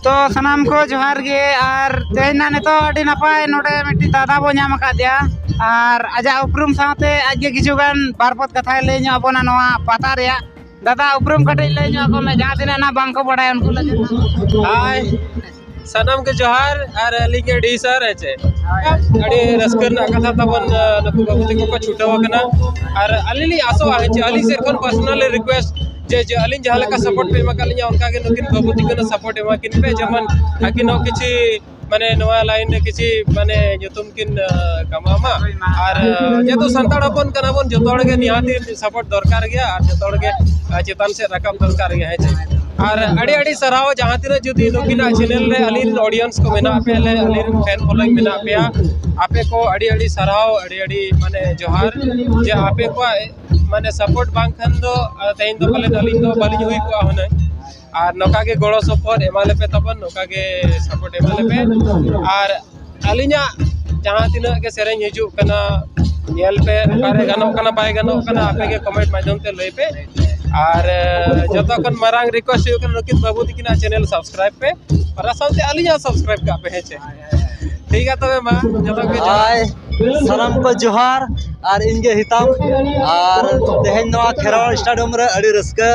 ᱛᱚ ᱥᱟᱱᱟᱢ ᱠᱚ ᱡᱚᱦᱟᱨ ᱜᱮ᱾ ᱟᱨ ᱛᱮᱦᱮᱧ ᱱᱟᱦᱟᱜ ᱱᱤᱛᱚᱜ ᱟᱹᱰᱤ ᱱᱟᱯᱟᱭ ᱱᱚᱰᱮ ᱢᱤᱫᱴᱤᱡ ᱫᱟᱫᱟ ᱵᱚ ᱧᱟᱢ ᱟᱠᱟᱫᱮᱭᱟ᱾ ᱟᱨ ᱟᱡᱟᱜ ᱩᱯᱨᱩᱢ ᱥᱟᱶᱛᱮ ᱟᱡ ᱜᱮ ᱠᱤᱪᱷᱩ ᱜᱟᱱ ᱵᱟᱨ ᱯᱚᱫ ᱠᱟᱛᱷᱟᱭ ᱞᱟᱹᱭ ᱧᱚᱜ ᱟᱵᱚᱱᱟ ᱱᱚᱣᱟ ᱯᱟᱛᱟ ᱨᱮᱭᱟᱜ᱾ ᱫᱟᱫᱟ, ᱩᱯᱨᱩᱢ ᱠᱟᱹᱴᱤᱡ ᱞᱟᱹᱭ ᱧᱚᱜ ᱟᱠᱚ ᱢᱮ, ᱡᱟᱦᱟᱸ ᱛᱤᱱᱟᱹᱜ ᱱᱟᱦᱟᱜ ᱵᱟᱝ ᱠᱚ ᱵᱟᱲᱟᱭᱟ ᱩᱱᱠᱩ ᱞᱟᱹᱜᱤᱫ᱾ ᱦᱟᱭ, ᱥᱟᱱᱟᱢ ᱜᱮ ᱡᱚᱦᱟᱨ᱾ ᱟᱨ ᱟᱹᱞᱤᱧ ᱜᱮ ᱰᱤ ᱥᱟᱨ, ᱦᱮᱸ ᱪᱮ? ᱟᱹᱰᱤ ᱨᱟᱹᱥᱠᱟᱹ ᱨᱮᱱᱟᱜ ᱠᱟᱛᱷᱟ ᱛᱟᱵᱚᱱ, ᱟᱸ, ᱱᱩᱠᱩ ᱵᱟᱹᱵᱩ ᱛᱟᱠᱚ ᱠᱚ ᱪᱷᱩᱴᱟᱹᱣ ᱟᱠᱟᱱᱟ᱾ ᱟᱨ ᱟᱹᱞᱤᱧ ᱞᱤᱧ ᱟᱥᱚᱜᱼᱟ, ᱦᱮᱸ ᱪᱮ, ᱟᱹᱞᱤᱧ ᱥᱮᱫ ᱠᱷᱚᱱ personally request ᱡᱮ, ᱡᱮ ᱟᱹᱞᱤᱧ ᱡᱟᱦᱟᱸ ᱞᱮᱠᱟ support ᱯᱮ ᱮᱢᱟ ᱠᱟᱫ ᱞᱤᱧᱟ, ᱚᱱᱠᱟ ᱜᱮ ᱱᱩᱠᱤᱱ ᱵᱟᱹᱵᱩ ᱛᱟᱹᱠᱤᱱ ᱦᱚᱸ support ᱮᱢᱟ ᱠᱤᱱ ᱯᱮ, ᱡᱮᱢᱚᱱ ᱟᱹᱠᱤᱱ ᱦᱚᱸ ᱠᱤᱪᱷᱤ, ᱢᱟᱱᱮ, ᱱᱚᱣᱟ line ᱨᱮ ᱠᱤᱪᱷᱤ, ᱢᱟᱱᱮ, ᱧᱩᱛᱩᱢ ᱠᱤᱱ, ᱟᱸ, ᱠᱟᱢᱟᱣ ᱢᱟ᱾ ᱟᱨ, ᱟᱸ, ᱡᱮᱦᱮᱛᱩ ᱥᱟᱱᱛᱟᱲ ᱦᱚᱯᱚᱱ ᱠᱟᱱᱟ ᱵᱚᱱ, ᱡᱚᱛᱚ ᱦᱚᱲ ᱜᱮ ᱱᱤᱦᱟᱹᱛᱤ support ᱫᱚᱨᱠᱟᱨ ᱜᱮᱭᱟ ᱟᱨ ᱡᱚᱛᱚ ᱦᱚᱲ ᱜᱮ, ᱟᱸ, ᱪᱮᱛᱟᱱ ᱥᱮᱫ ᱨᱟᱠᱟᱵ ᱫᱚᱨᱠᱟᱨ ᱜᱮᱭᱟ, ᱦᱮᱸ ᱪᱮ? ᱟᱨ ᱟᱹᱰᱤ ᱟᱹᱰᱤ ᱥᱟᱨᱦᱟᱣ, ᱡᱟᱦᱟᱸ ᱛᱤᱱᱟᱹᱜ ᱡᱩᱫᱤ ᱱᱩᱠᱤᱱᱟᱜ channel ᱨᱮ ᱟᱹᱞᱤᱧ ᱨᱮᱱ audience ᱠᱚ ᱢᱮᱱᱟᱜ ᱯᱮᱭᱟ, ᱟᱹᱞᱤᱧ ᱨᱮᱱ fan following ᱢᱮᱱᱟᱜ ᱯᱮᱭᱟ, ᱟᱯᱮ ᱠᱚ ᱟᱹᱰᱤ ᱟᱹᱰᱤ ᱥᱟᱨᱦᱟᱣ, ᱟᱹᱰᱤ ᱟᱹᱰᱤ, ᱢᱟᱱᱮ, ᱡᱚᱦᱟᱨ, ᱡᱮ ᱟᱯᱮ ᱠᱚᱣᱟᱜ, ᱢᱟᱱᱮ, support ᱵᱟᱝᱠᱷᱟᱱ ᱫᱚ, ᱟᱸ, ᱛᱮᱦᱮᱧ ᱫᱚ ᱯᱟᱞᱮᱱ ᱟᱹᱞᱤᱧ ᱫᱚ ᱵᱟᱹᱞᱤᱧ ᱦᱩᱭ ᱠᱚᱜᱼᱟ ᱦᱩᱱᱟᱹᱝ᱾ ᱟᱨ ᱱᱚᱝᱠᱟ ᱜᱮ ᱜᱚᱲᱚ ᱥᱚᱯᱚᱦᱚᱫ ᱮᱢᱟ ᱞᱮᱯᱮ ᱛᱟᱵᱚᱱ, ᱱᱚᱝᱠᱟ ᱜᱮ support ᱮᱢᱟ ᱞᱮᱯᱮ᱾ ᱟᱨ ᱟᱹᱞᱤᱧᱟᱜ ᱡᱟᱦᱟᱸ ᱛᱤᱱᱟᱹᱜ ᱜᱮ ᱥᱮᱨᱮᱧ ᱦᱤᱡᱩᱜ ᱠᱟᱱᱟ, ᱧᱮᱞ ᱯᱮ, ᱚᱠᱟᱨᱮ ᱜᱟᱱᱚᱜ ᱠᱟᱱᱟ, ᱵᱟᱭ ᱜᱟᱱᱚᱜ ᱠᱟᱱᱟ, ᱟᱯᱮ ᱜᱮ comment ᱢᱟᱫᱽᱫᱷᱚᱢ ᱛᱮ ᱞᱟᱹᱭ ᱯᱮ᱾ ᱟᱨ, ᱮ, ᱡᱚᱛᱚ ᱠᱷᱚᱱ ᱢᱟᱨᱟᱝ request ᱦᱩᱭᱩᱜ ᱠᱟᱱᱟ, ᱱᱩᱠᱤᱱ ᱵᱟᱹᱵᱩ ᱛᱟᱹᱠᱤᱱᱟᱜ channel subscribe ᱯᱮ, ᱚᱱᱟ ᱥᱟᱶᱛᱮ ᱟᱹᱞᱤᱧᱟᱜ subscribe ᱠᱟᱜ ᱯᱮ, ᱦᱮᱸ ᱪᱮ? ᱴᱷᱤᱠ ᱜᱮᱭᱟ ᱛᱚᱵᱮ ᱢᱟ, ᱡᱚᱛᱚ ᱜᱮ ᱡᱚᱦᱟᱨ᱾ ᱦᱟᱭ, ᱥᱟᱱᱟᱢ ᱠᱚ ᱡᱚᱦᱟᱨ᱾ ᱟᱨ ᱤᱧ ᱜᱮ ᱦᱤᱛᱟᱢ᱾ ᱟᱨ ᱛᱮᱦᱮᱧ ᱱᱚᱣᱟ ᱠᱷᱮᱨᱣᱟᱲ ᱥᱴᱮᱰᱤᱭᱟᱢ ᱨᱮ ᱟᱹᱰᱤ ᱨᱟᱹᱥᱠᱟᱹ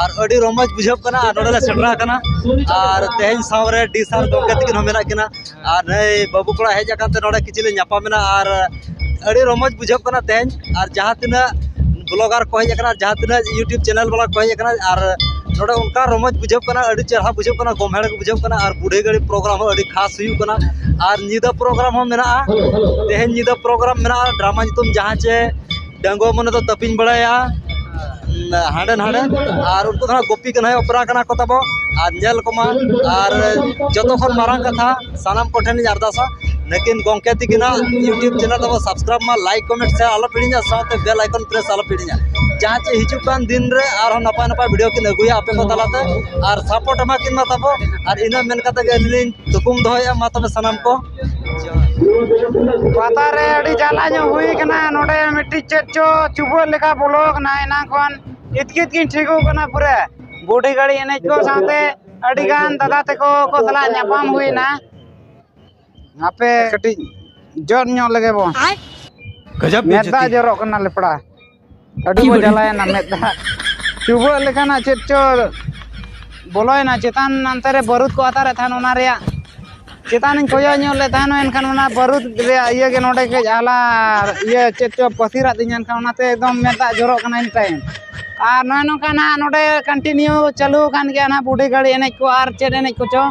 ᱟᱨ ᱟᱹᱰᱤ ᱨᱚᱢᱚᱡᱽ ᱵᱩᱡᱷᱟᱹᱜ ᱠᱟᱱᱟ᱾ ᱟᱨ ᱱᱚᱰᱮ ᱞᱮ ᱥᱮᱴᱮᱨ ᱟᱠᱟᱱᱟ᱾ ᱟᱨ ᱛᱮᱦᱮᱧ ᱥᱟᱶᱨᱮ ᱰᱤ ᱥᱟᱨ ᱜᱚᱢᱠᱮ ᱛᱟᱹᱠᱤᱱ ᱦᱚᱸ ᱢᱮᱱᱟᱜ ᱠᱤᱱᱟ᱾ ᱟᱨ ᱱᱩᱭ ᱵᱟᱹᱵᱩ ᱠᱚᱲᱟ ᱦᱮᱡ ᱟᱠᱟᱱ ᱛᱮ ᱱᱚᱰᱮ ᱠᱤᱪᱷᱩ ᱞᱮ ᱧᱟᱯᱟᱢ ᱮᱱᱟ᱾ ᱟᱨ ᱟᱹᱰᱤ ᱨᱚᱢᱚᱡᱽ ᱵᱩᱡᱷᱟᱹᱜ ᱠᱟᱱᱟ ᱛᱮᱦᱮᱧ᱾ ᱟᱨ ᱡᱟᱦᱟᱸ ᱛᱤᱱᱟᱹᱜ ᱵᱞᱚᱜᱟᱨ ᱠᱚ ᱦᱮᱡ ᱟᱠᱟᱱᱟ, ᱡᱟᱦᱟᱸ ᱛᱤᱱᱟᱹᱜ YouTube ᱪᱮᱱᱮᱞ ᱵᱟᱞᱟ ᱠᱚ ᱦᱮᱡ ᱟᱠᱟᱱᱟ, ᱟᱨ ᱱᱚᱰᱮ ᱚᱱᱠᱟ ᱨᱚᱢᱚᱡᱽ ᱵᱩᱡᱷᱟᱹᱜ ᱠᱟᱱᱟ, ᱟᱹᱰᱤ ᱪᱮᱦᱨᱟ ᱵᱩᱡᱷᱟᱹᱜ ᱠᱟᱱᱟ, ᱜᱚᱢᱦᱮᱲ ᱜᱮ ᱵᱩᱡᱷᱟᱹᱜ ᱠᱟᱱᱟ᱾ ᱟᱨ ᱵᱩᱰᱷᱤ ᱜᱟᱹᱲᱤ ᱯᱨᱳᱜᱨᱟᱢ ᱦᱚᱸ ᱟᱹᱰᱤ ᱠᱷᱟᱥ ᱦᱩᱭᱩᱜ ᱠᱟᱱᱟ᱾ ᱟᱨ ᱧᱤᱫᱟᱹ ᱯᱨᱳᱜᱨᱟᱢ ᱦᱚᱸ ᱢᱮᱱᱟᱜᱼᱟ᱾ ᱛᱮᱦᱮᱧ ᱧᱤᱫᱟᱹ ᱯᱨᱳᱜᱨᱟᱢ ᱢᱮᱱᱟᱜᱼᱟ, ᱰᱨᱟᱢᱟ ᱧᱩᱛᱩᱢ ᱡᱟᱦᱟᱸ ᱪᱮ ᱰᱟᱺᱜᱩᱣᱟᱹ ᱢᱚᱱᱮ ᱫᱚ ᱛᱟᱹᱯᱤᱧ ᱵᱟᱲᱟᱭᱟ ᱦᱟᱸᱰᱮ ᱱᱟᱰᱮ᱾ ᱟᱨ ᱩᱱᱠᱩ ᱫᱚ ᱦᱟᱸᱜ ᱜᱳᱯᱤ ᱠᱟᱱᱟᱭ, ᱚᱯᱮᱨᱟ ᱠᱟᱱᱟ ᱠᱚ ᱛᱟᱵᱚ, ᱟᱨ ᱧᱮᱞ ᱠᱚᱢᱟ᱾ ᱟᱨ ᱡᱚᱛᱚ ᱠᱷᱚᱱ ᱢᱟᱨᱟᱝ ᱠᱟᱛᱷᱟ, ᱥᱟᱱᱟᱢ ᱠᱚᱴᱷᱮᱱ ᱤᱧ ᱟᱨᱫᱟᱥᱟ, ᱱᱩᱠᱤᱱ ᱜᱚᱢᱠᱮ ᱛᱤᱠᱤᱱᱟᱜ YouTube ᱪᱮᱱᱮᱞ ᱛᱟᱵᱚ ᱥᱟᱵᱥᱠᱨᱟᱭᱤᱵᱽ ᱢᱟ, ᱞᱟᱭᱤᱠ, ᱠᱚᱢᱮᱱᱴ, ᱥᱮᱭᱟᱨ ᱟᱞᱚ ᱯᱮ ᱦᱤᱲᱤᱧᱟ, ᱥᱟᱶᱛᱮ ᱵᱮᱞ ᱟᱭᱠᱚᱱ ᱯᱨᱮᱥ ᱟᱞᱚ ᱯᱮ ᱦᱤᱲᱤᱧᱟ᱾ ᱡᱟᱦᱟᱸ ᱪᱮ ᱦᱤᱡᱩᱜ ᱠᱟᱱ ᱫᱤᱱ ᱨᱮ ᱟᱨᱦᱚᱸ ᱱᱟᱯᱟᱭ ᱱᱟᱯᱟᱭ ᱵᱷᱤᱰᱤᱭᱳ ᱠᱤᱱ ᱟᱹᱜᱩᱭᱟ ᱟᱯᱮ ᱠᱚ ᱛᱟᱞᱟᱛᱮ, ᱟᱨ ᱥᱟᱯᱳᱨᱴ ᱮᱢᱟ ᱠᱤᱱ ᱢᱟ ᱛᱟᱵᱚ᱾ ᱟᱨ ᱤᱱᱟᱹ ᱢᱮᱱ ᱠᱟᱛᱮ ᱜᱮ ᱟᱹᱞᱤᱧ ᱞᱤᱧ ᱛᱷᱩᱠᱩᱢ ᱫᱚᱦᱚᱭᱮᱫᱼᱟ᱾ ᱢᱟ ᱛᱚᱵᱮ ᱥᱟᱱᱟᱢ ᱠᱚ ᱯᱟᱛᱟ ᱨᱮ ᱟᱹᱰᱤ ᱡᱟᱞᱟ ᱧᱚᱜ ᱦᱩᱭ ᱠᱟᱱᱟ᱾ ᱱᱚᱰᱮ ᱢᱤᱫᱴᱤᱡ ᱪᱮᱫ ᱪᱚ ᱪᱩᱵᱟᱹᱜ ᱞᱮᱠᱟ ᱵᱚᱞᱚ ᱠᱟᱱᱟ᱾ ᱮᱱᱟᱝ ᱠᱷᱚᱱ ᱤᱛᱠᱤᱛ ᱜᱤᱧ ᱴᱷᱤᱠᱚᱜ ᱠᱟᱱᱟ ᱯᱩᱨᱟᱹ᱾ ᱵᱩᱰᱷᱤ ᱜᱟᱹᱲᱤ ᱮᱱᱮᱡ ᱠᱚ ᱥᱟᱶᱛᱮ ᱟᱹᱰᱤ ᱜᱟᱱ ᱫᱟᱫᱟ ᱛᱟᱠᱚ ᱠᱚ ᱥᱟᱞᱟᱜ ᱧᱟᱯᱟᱢ ᱦᱩᱭᱱᱟ᱾ ᱦᱟᱯᱮ ᱠᱟᱹᱴᱤᱡ ᱡᱚᱨ ᱧᱚᱜ ᱞᱮᱜᱮ ᱵᱚᱱ᱾ ᱜᱟᱡᱟᱵ ᱢᱮᱫ ᱫᱟᱜ ᱵᱮᱤᱡᱡᱚᱛᱤ᱾ ᱡᱚᱨᱚᱜ ᱠᱟᱱᱟ ᱞᱮᱯᱲᱟ᱾ ᱟᱹᱰᱤ ᱵᱚ ᱡᱟᱞᱟᱭᱮᱱᱟ ᱢᱮᱫ ᱫᱟᱜ᱾ ᱪᱩᱵᱟᱹᱜ ᱞᱮᱠᱟᱱᱟᱜ ᱪᱮᱫ ᱪᱚ ᱵᱚᱞᱚᱭᱮᱱᱟ ᱪᱮᱛᱟᱱ, ᱚᱱᱛᱮ ᱨᱮ ᱵᱟᱹᱨᱩᱫ ᱠᱚ ᱟᱛᱟᱨᱮᱫ ᱛᱟᱦᱮᱱ, ᱚᱱᱟ ᱨᱮᱭᱟᱜ ᱪᱮᱛᱟᱱᱤᱧ ᱠᱚᱭᱚᱜ ᱧᱚᱜ ᱞᱮᱫ ᱛᱟᱦᱮᱱ, ᱮᱱᱠᱷᱟᱱ ᱚᱱᱟ ᱵᱟᱹᱨᱩᱫ ᱨᱮᱭᱟᱜ ᱤᱭᱟᱹ ᱜᱮ ᱱᱚᱰᱮ ᱠᱟᱹᱡ ᱟᱞᱟ ᱤᱭᱟᱹ ᱪᱮᱫ ᱪᱚ ᱯᱟᱹᱥᱤᱨᱟᱜ ᱛᱤᱧᱟ, ᱮᱱᱠᱷᱟᱱ ᱚᱱᱟᱛᱮ ᱮᱠᱫᱚᱢ ᱢᱮᱫ ᱫᱟᱜ ᱡᱚᱨᱚᱜ ᱠᱟᱱᱟ ᱮᱱ ᱴᱟᱭᱤᱢ᱾ ᱟᱨ ᱱᱚᱜᱼᱚᱭ ᱱᱚᱝᱠᱟ ᱱᱟᱦᱟᱜ ᱱᱚᱰᱮ ᱠᱚᱱᱴᱤᱱᱤᱭᱩ ᱪᱟᱹᱞᱩ ᱟᱠᱟᱱ ᱜᱮᱭᱟ ᱱᱟᱦᱟᱜ ᱵᱩᱰᱷᱤ ᱜᱟᱹᱲᱤ ᱮᱱᱮᱡ ᱠᱚ ᱟᱨ ᱪᱮᱫ ᱮᱱᱮᱡ ᱠᱚᱪᱚ᱾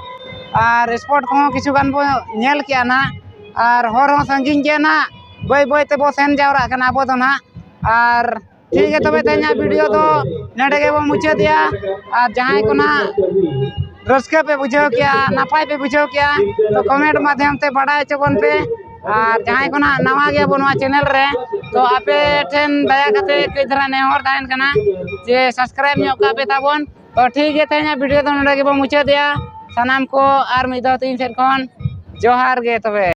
ᱟᱨ ᱥᱯᱚᱴ ᱠᱚᱦᱚᱸ ᱠᱤᱪᱷᱩ ᱜᱟᱱ ᱵᱚ ᱧᱮᱞ ᱠᱮᱜᱼᱟ ᱱᱟᱦᱟᱜ᱾ ᱟᱨ ᱦᱚᱨ ᱦᱚᱸ ᱥᱟᱺᱜᱤᱧ ᱜᱮᱭᱟ ᱱᱟᱦᱟᱜ, ᱵᱟᱹᱭ ᱵᱟᱹᱭ ᱛᱮᱵᱚ ᱥᱮᱱ ᱡᱟᱣᱨᱟᱜ ᱠᱟᱱᱟ ᱟᱵᱚ ᱫᱚ ᱱᱟᱦᱟᱜ᱾ ᱟᱨ ᱴᱷᱤᱠ ᱜᱮᱭᱟ, ᱛᱚᱵᱮ ᱛᱮᱦᱮᱧᱟᱜ ᱵᱷᱤᱰᱤᱭᱳ ᱫᱚ ᱱᱚᱰᱮ ᱜᱮᱵᱚᱱ ᱢᱩᱪᱟᱹᱫᱮᱜᱼᱟ᱾ ᱟᱨ ᱡᱟᱦᱟᱸᱭ ᱠᱚ ᱱᱟᱦᱟᱜ ᱨᱟᱹᱥᱠᱟᱹ ᱯᱮ ᱵᱩᱡᱷᱟᱹᱣ ᱠᱮᱜᱼᱟ, ᱱᱟᱯᱟᱭ ᱯᱮ ᱵᱩᱡᱷᱟᱹᱣ ᱠᱮᱜᱼᱟ, ᱛᱚ ᱠᱚᱢᱮᱱᱴ ᱢᱟᱫᱽᱫᱷᱚᱢ ᱛᱮ ᱵᱟᱰᱟᱭ ᱦᱚᱪᱚ ᱵᱚᱱ ᱯᱮ᱾ ᱟᱨ ᱡᱟᱦᱟᱸᱭ ᱠᱚ ᱱᱟᱦᱟᱜ ᱱᱟᱣᱟ ᱜᱮᱭᱟ ᱵᱚᱱ ᱱᱚᱣᱟ ᱪᱮᱱᱮᱞ ᱨᱮ, ᱛᱚ ᱟᱯᱮ ᱴᱷᱮᱱ ᱫᱟᱭᱟ ᱠᱟᱛᱮ ᱠᱟᱹᱡ ᱫᱷᱟᱨᱟ ᱱᱮᱦᱚᱨ ᱛᱟᱦᱮᱱ ᱠᱟᱱᱟ ᱡᱮ ᱥᱟᱵᱥᱠᱨᱟᱭᱤᱵᱽ ᱧᱚᱜ ᱠᱟᱜ ᱯᱮ ᱛᱟᱵᱚᱱ᱾ ᱛᱚ ᱴᱷᱤᱠ ᱜᱮᱭᱟ, ᱛᱮᱦᱮᱧᱟᱜ ᱵᱷᱤᱰᱤᱭᱳ ᱫᱚ ᱱᱚᱰᱮ ᱜᱮᱵᱚᱱ ᱢᱩᱪᱟᱹᱫᱮᱜᱼᱟ᱾ ᱥᱟᱱᱟᱢ ᱠᱚ ᱟᱨ ᱢᱤᱫ ᱫᱷᱟᱣ ᱛᱮ ᱤᱧ ᱥᱮᱫ ᱠᱷᱚᱱ ᱡᱚᱦᱟᱨ ᱜᱮ ᱛᱚᱵᱮ᱾